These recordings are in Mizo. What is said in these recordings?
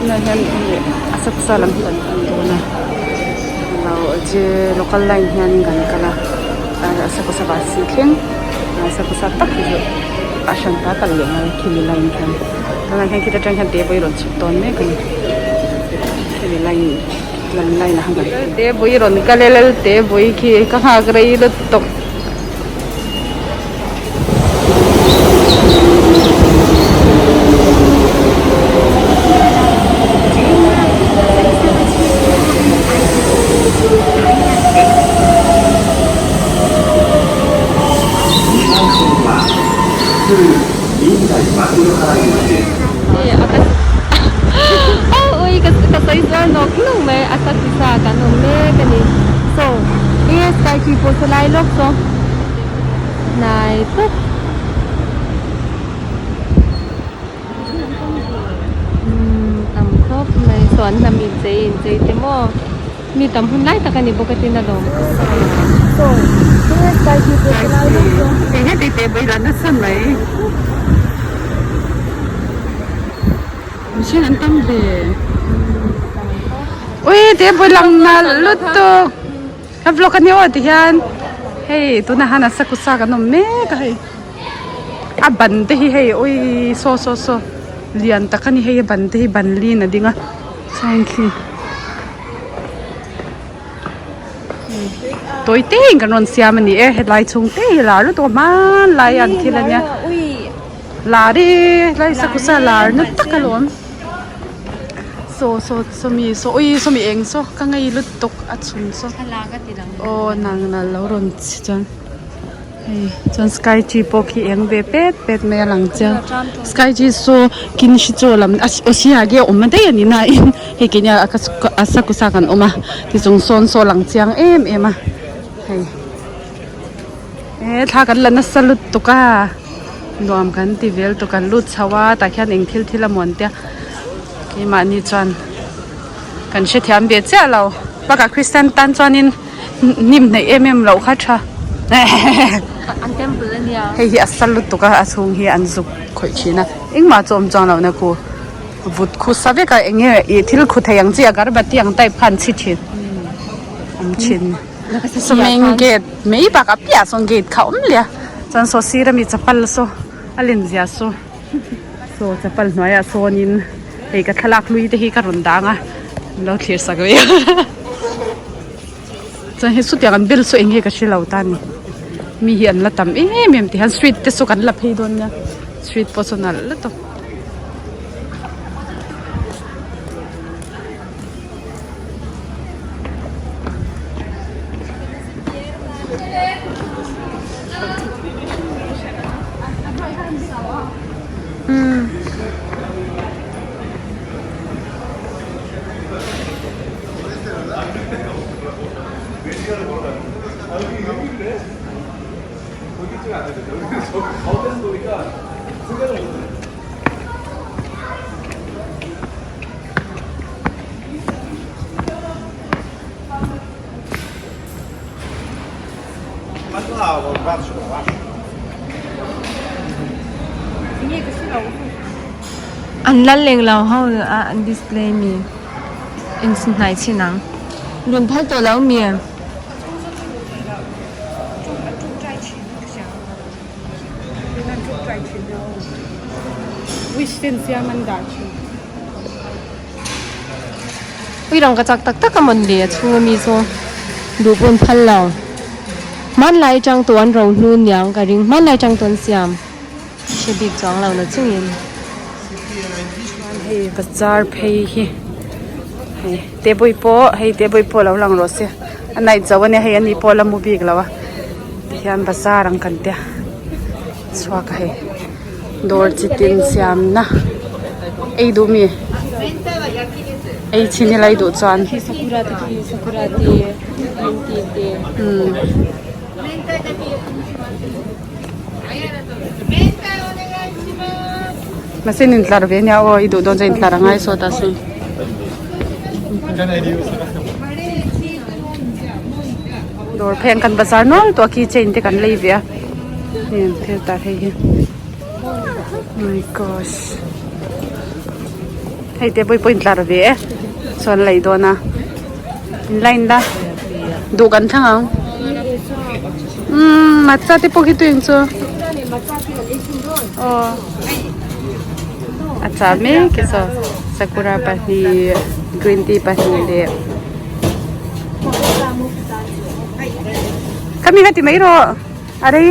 Tunah hian hei Asakusa lam hi kan pan dawn a lo je local line hian kan kal a Asakusa bus hi thleng Asakusa tak hi chu a hran ta kal leh ngai khimi line khian tunah hian khita tang hian te pawh hi rawn chhuk dawn mek a ni khimi line lam line ah khan kan te pawh hi rawn kal e lal te pawh hi khi ka nghak rei lutuk. Nai tawp. Umm tam khawp mai sawn hnam inchei inchei te maw mi tam hun lai tak a ni bawk a tin a lawm. Mihring an tam ve. Ui te bul lang nalh lutuk. Ka vlog a ni aw ti hian hei tunah hian Asakusa kan awm mek a hei a ban te hi hei ui saw saw saw lian tak a ni hei a ban te hi ban lin a ding a chuan khi tawi te in kan rawn siam a ni e helai chhung te hi lar lutuk a hmanlai an thil a nia lar e helai Asakusa lar na tak alawm. Saw saw sawmi saw ui sawmi eng saw ka ngei lutuk a chhun saw aw nang nal lo rawn chi chuan hei chuan sky tree pawh khi eng ve pet pet mai a lang chiang sky tree saw kin hri chaw lam a aw si ah ge a awm daih a ni na in hei keini ah asakusa kan awm a tichung sawn saw lang chiang em em a hei. He thla kan la nasa lutuk a nuam kan ti vel tawh kan lut chho a tah khian eng thil thil a mawn tia keimahni chuan kan hrethiam ve chiah lo bakah christian tan chuanin hnim hnaih em em loh kha tha hei hi a sal lutuk a a chhung hi an zuk khawih thin a engmah chu awm chuang lohna khu vut khu sa vek a eng nge ih thil khu thei ang chi agarbati ang type kha an chhi thin awm thin. Saw main gate mai bakah piahah sawn gate kha a awm leh a chuan saw sir ami chapal saw a len zia saw saw chapal hnuaiah sawnin hei ka thlalak hlui te hi ka rawn dang a min lo thlir sak ve chuan hei sawtiang an bel saw eng nge ka hre lo ta a ni mi hi an la tam em em ti hian street te saw kan la phei dawn nia street pawh saw nalh lutuk. An lal leng lo ho a an display mi in hnai chin ang rawn phal tawh lo mi. Ui rang ka chak tak tak a mawn le a chhung ami chu duh pawn phal lo. Hmanlai atang tawh an ro hnu niang ka ring hmanlai atang tawh an siam hre bik chuang lo na chungin. Chuan hei bazar phei hi hei tebawih pawh hei tebawih pawh lo lang rawh se a night zo ania hei ani pawh a la mu bik lo a tihian bazar ang kan tia chhuak a hei dawr chi tin siamna ei duh mi ei chhin ila i duh chuan umm. Mahse in intlar ve ania aw i duh dawn chuan intlar a ngai sawt a sin. Dawr phei an kan bazar nual tawh a keychain te kan lei ve a heng an thil tar hei hi my gosh. Hei te pawh pawh intlar ve e sawn lei dawn a in line la duh kan thlang ang umm matcha te pawh khi tui ang chu aw a chah mek e saw sakura pahnih green tea pahnih leh khami kha ti mai rawh. A rei.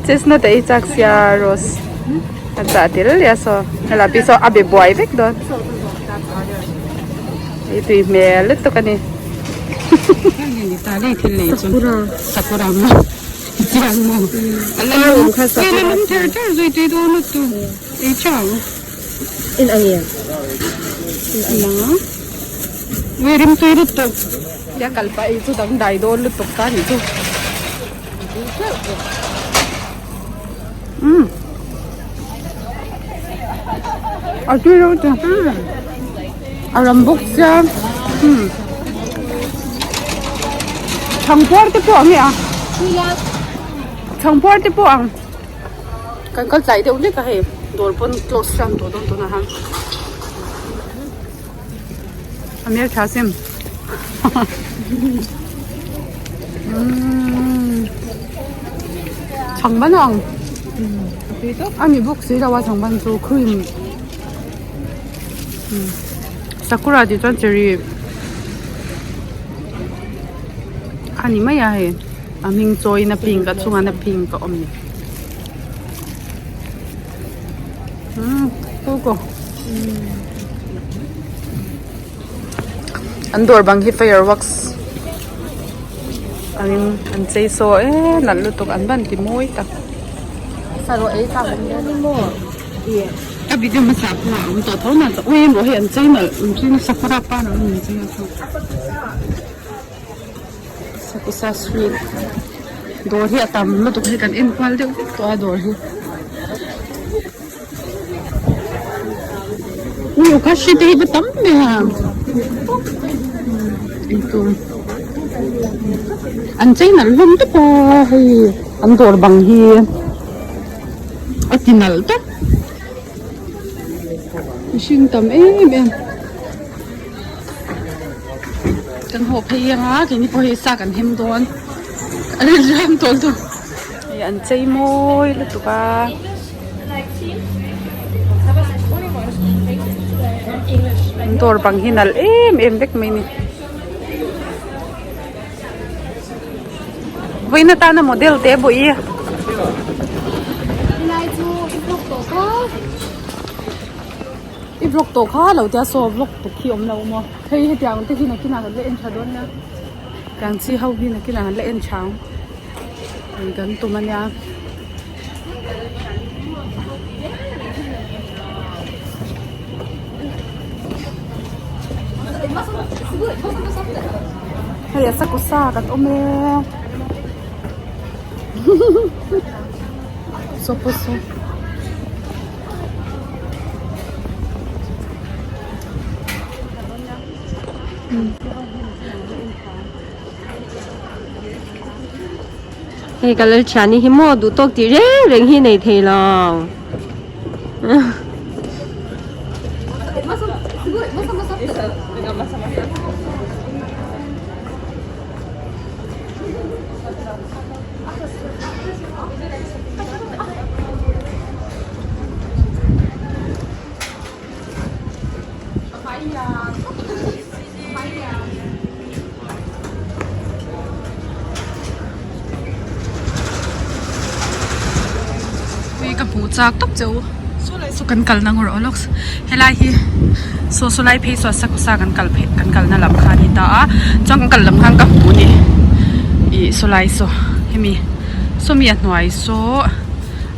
Chestnut a ei chak sia rose a chah tel lia saw helai pi saw a be buai vek dawn ei tui hmel lutuk a ni. Sakura. A ram bawk sia chhangpuar te pawh ang e a chhangpuar te pawh ang kan kal tlai deuh hlek a hei dawr pawn close hram tawh dawn tunah hian a hmeltha sin chhangban ang a ni bawk si lo a chhangban chu cream. Sakura tih chuan cherry a ni mai a hei a hming chawiin a pink a chungah a pink a awm ni umm coco an dawr bang hi fireworks angin an chei saw e nalh lutuk an van ti mawi tak. A video hmasa pawh a awm tawh tho na chu ui emaw hei an chei nalh an chei nasa sakura par ang an chei a chu sakusa street dawr hi a tam lutuk hei kan en kual deuh vek tawh a dawr hi ui ukashi te hi va tam ve a eitur an chei nalh hlawm tawp a hei an dawr bang hi. A ti nalh tawp mihring tam em em kan haw phei ang a keini pawh hei sa kan hem dawn a rin ram tawh lutuk hei an chei mawi lutuk a. An dawr bang hi nalh em em vek mai a ni. Vawiin atana model te bawih i. Helai chu i vlog tawh kha. I vlog tawh kha lo tia saw vlog tuk hi awm lo maw. Hei hetiang te hi nakinah kan la en tha dawn nia. Tiang chi ho hi nakinah kan la en tha ang. Hei kan tum ania. Hei a sakusa kan awm e saw pawh saw Hei ka lalthiani hi maw duh tawk tih reng reng hi nei thei lo. Ui ka hmuh chak tawp che u saw kan kalna ngawr aw lawk helai hi saw saw lai phei saw sakusa kan kal phei kan kalna lam kha a ni ta a chuan kan kal lam khan ka hmu a ni ih saw lai saw hemi sawmi a hnuai saw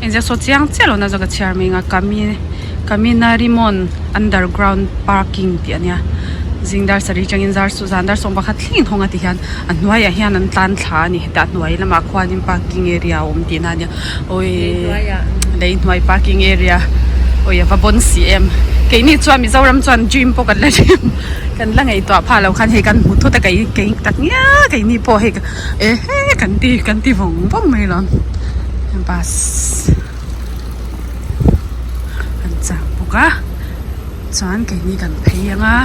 engzia saw chiang chiah lohna zawk a chhiar mai ang a kami Kaminarimon underground parking tih a nia zing dar sarih atangin zar su zan dar sawm pakhat thlengin hawng a ti hian a hnuaiah hian an tlan thla a ni hetah hnuai lamah khuanin parking area a awm tihna a nia awii lei hnuai parking area awi a va bawn si em keini chuan Mizoram chuan gym pawh kan la gym. Kan la ngaihtuah phah loh khan hei kan hmu thut a kei kei tak ngial keini pawh hei e he kan ti kan ti vawng vawng mai alawm bus an chak bawk a chuan keini kan phei ang a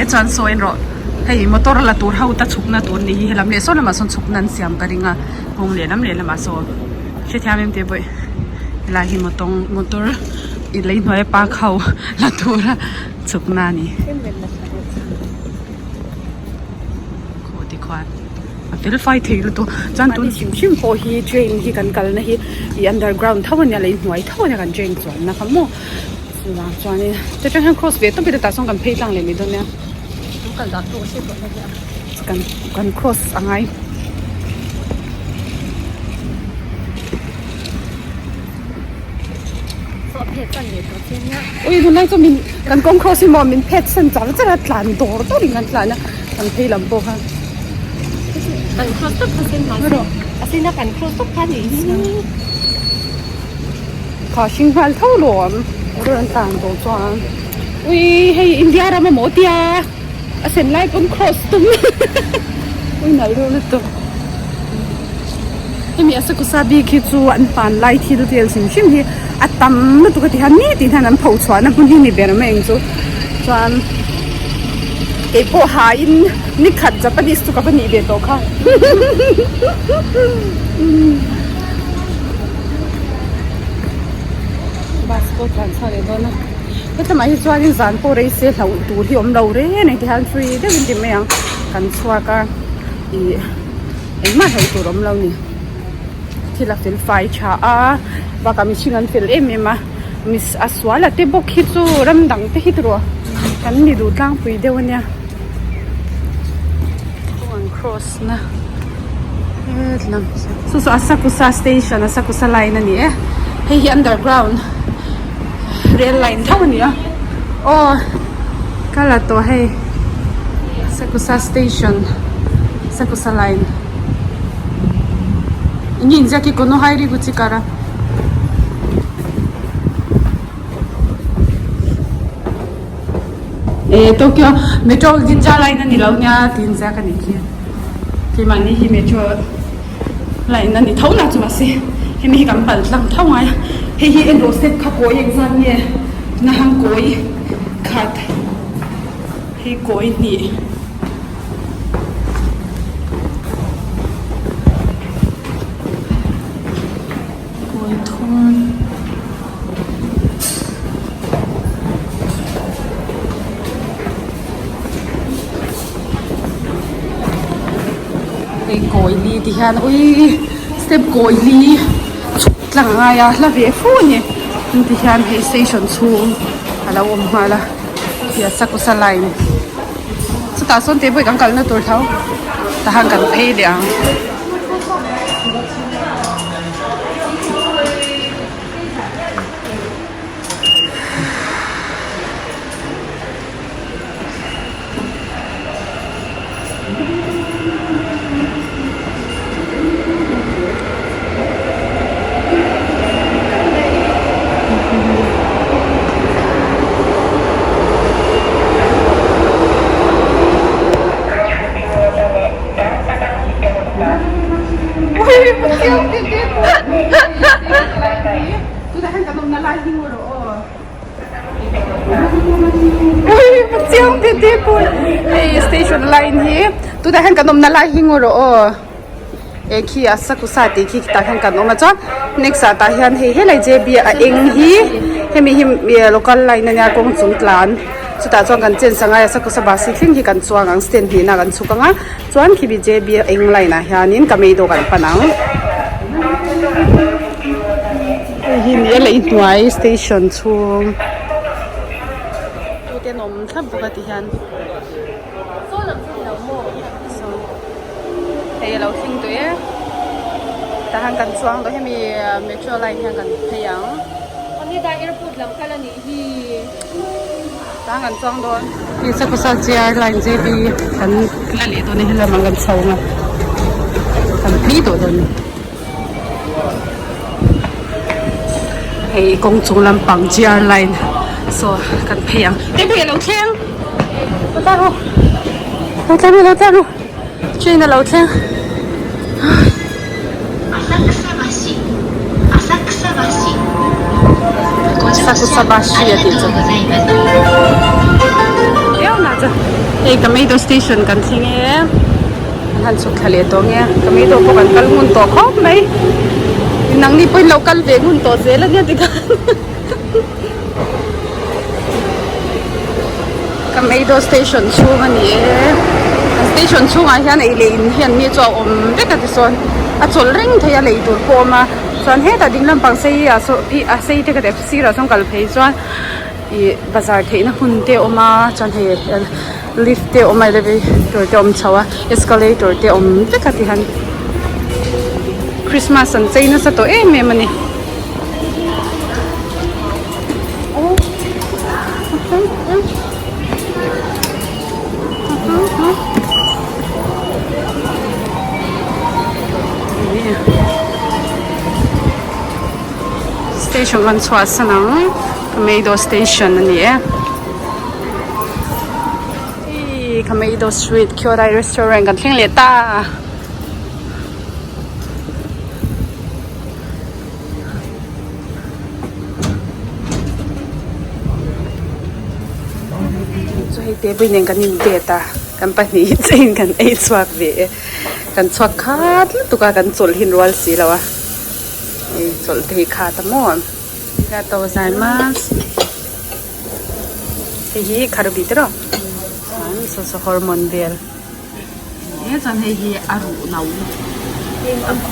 e chuan sawi en rawh hei motor la tur ho ta chhukna tur ni hi helam leh sawn lamah sawn chhukna an siam ka ring a kawng lehlam lehlamah sawn hrethiam em tih pawh helai hi motor motor. I lei hnuaia park ho la tura chhukna a ni. Khaw ti khuan a fel fai thei lutuk chuan tun hrim hrim pawh hi train hi kan kalna hi ih underground tho ania lei hnuai tho ania kan train chuanna kha maw chuvang chuanin ta tang hian cross ve tawp ila tah chuan kan phei tlang leh mai dawn nia kan kan cross a ngai. Ui tunlai chu min kan kawng cross hi maw min phet san char char a tlan dawr dawr in kan tlan a kan phei lam pawh kha kan cross tawp kha sen mahse a sen a kan cross tawp kha nih hi kha hring nghal tho lawm motor an tlan tawh chuan ui hei India ram amaw tia a sen lai pawn cross tum ui nalh reuh lutuk. Hemi Asakusa bik hi chu an hmanlai thil vel hrim hrim hi a tam lutuk a ti hian nitin hian an pho chhuahna hmun hi ni ber mai ang chu chuan keipawh hain ni khat Japanese chu ka va nih ve tawh kha bus pawh tlan chhuak leh dawn a hetlaiah hi chuanin zan pawh rei se hlauh tur hi awm lo reng a ni ti hian free deuhin ti mai ang kan chhuak a ih. Engmah hlauh tur awm lo ni. Thil a fel fai tha a, bakah mihring an fel em em a, mis a sual a te bawk hi chu ram dang te hi tiraw kan ni duh tlangpui deuh a nia. Kawng an cross na hetlam chu chu Asakusa station Asakusa line a ni e, hei hi underground rail line tho a ni a, aw ka la tawh hei Asakusa station. Sakusa line enge inziak hi kono hairi guchi kara eh Tokyo metro Ginza line ani lo nia tih inziak anih khi keimahni hi metro line ani tho na chu mahse hemi hi kan pal tlang tho ngai a hei hi en rawh step kha kawi engzat nge nahang kawi khat hei kawi hnih. Kawi thum hei kawi li ti hian awii step kawi li chhuk tlang a ngai a hla ve fu a ni ti hian hei station chhung a lo awm nghal a Asakusa line. Chutah sawn teh pawh kan kalna tur tho tahan kan phei leh ang. Station line hi tunah hian kan awmna lai hi ngaw rawh aw eh khi Asakusa tih khi tah hian kan awm a chuan next ah tah hian hei helai J B a eng hi hemi hi local line ania kawng chung tlan chutah chuan kan chen sangai Asakusa bus hi thleng hi kan chuang ang stand hnihna kan chhuk ang a chuan khimi J B a eng line ah hianin Kameido kan pan ang. Hei hi ni a lei hnuai station chhung tute an awm thlap bawk a ti hian hei a lo thleng tawh e tah hian kan chuang tawh hemi metro line hian kan phei ang tah hian kan chuang dawn hei sakusa chair line J B kan la leh dawn a helam ah kan chho ang a kan phei tawh dawn a ni. Hei kawng chung lampang GR line Saw kan phei ang. Hei phei a lo thleng. Lo tlar ru. Lo tlar ru, lo tlar ru. Train a lo thleng. Asakusabashi a tih chu. Hei Kameido station kan thleng e. An han chhuk thla leh tawh nge Kameido pawh kan kal ngun tawh khawp mai. Nangni pawhin lo kal ve ngun tawh zel a nia tikhan. Kameido station chhung a ni e an station chhungah hian ei leh in hian mi chu a awm vek a tichuan a chawlh reng thei a lei tur pawh a awm a chuan hetah ding lampang sei ah saw ih a sei te ka tih sirah sawn kal phei chuan ih bazar theihna hmun te a awm a chuan hei lift te a awm a elevator te a awm chho a escalator te a awm vek a tihian Christmas an chei nasa tawh em em a ni. Station kan chhuah san ang Kameido station a ni e hei Kameido street Kyodai restaurant kan thleng leh ta. Chu hei table nen kan in date a kan pahnih hi chain kan ei chhuak ve e kan chhuak khat lutuk a kan chawlh hin rual si lo a hei chawlh te hi khat a maw arigatou gozaimasu hei hi kharbi te rawh chuan saw saw hormone vel. He chuan hei hi a ruh no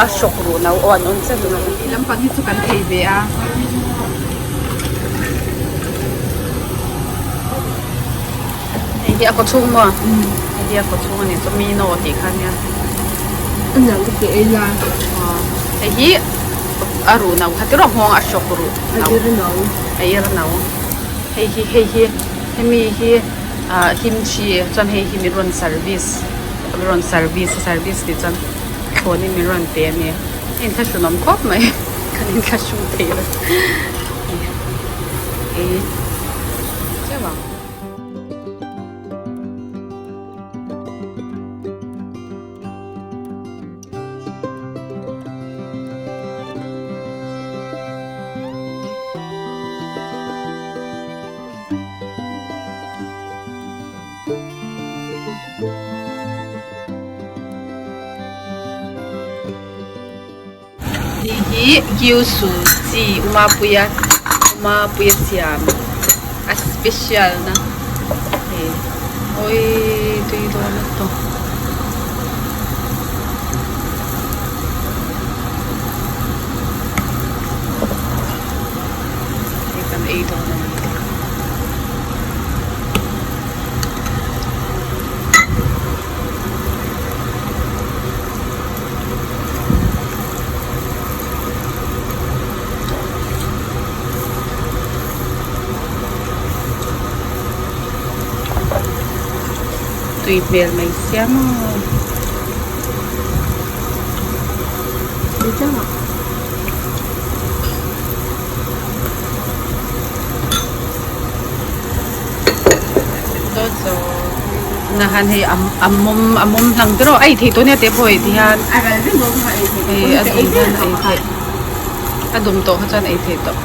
a hrawk ruh no aw an awm chiah duh lo ti lampang hi chu kan thei ve a hei hi a kaw chhung maw hei hi a kaw chhung a nih chu mino tih kha ania hei hi a ruh no kha tiraw nghawng a hrawk ruh no a ir no hei hi hei hi hemi hi. ah kimchi chuan hei hi min rawn service min rawn service a service tih chuan thlawnin min rawn pe a ni a inthlahrunawm khawp mai kan inthlahrung thei lo ei teuh ang. Hei hi Gyusu chi Umapuia Umapuia siam a special na hei awii tui dawn lutuk. Hei kan ei dawn a ni. Tui hmel mai sia maw. Nahan hei a mawm a mawm hlang te rawh a ei theih tawh nia teh pawh ti hian a dum hian a ei theih a dum tawh kha chuan a ei theih tawh.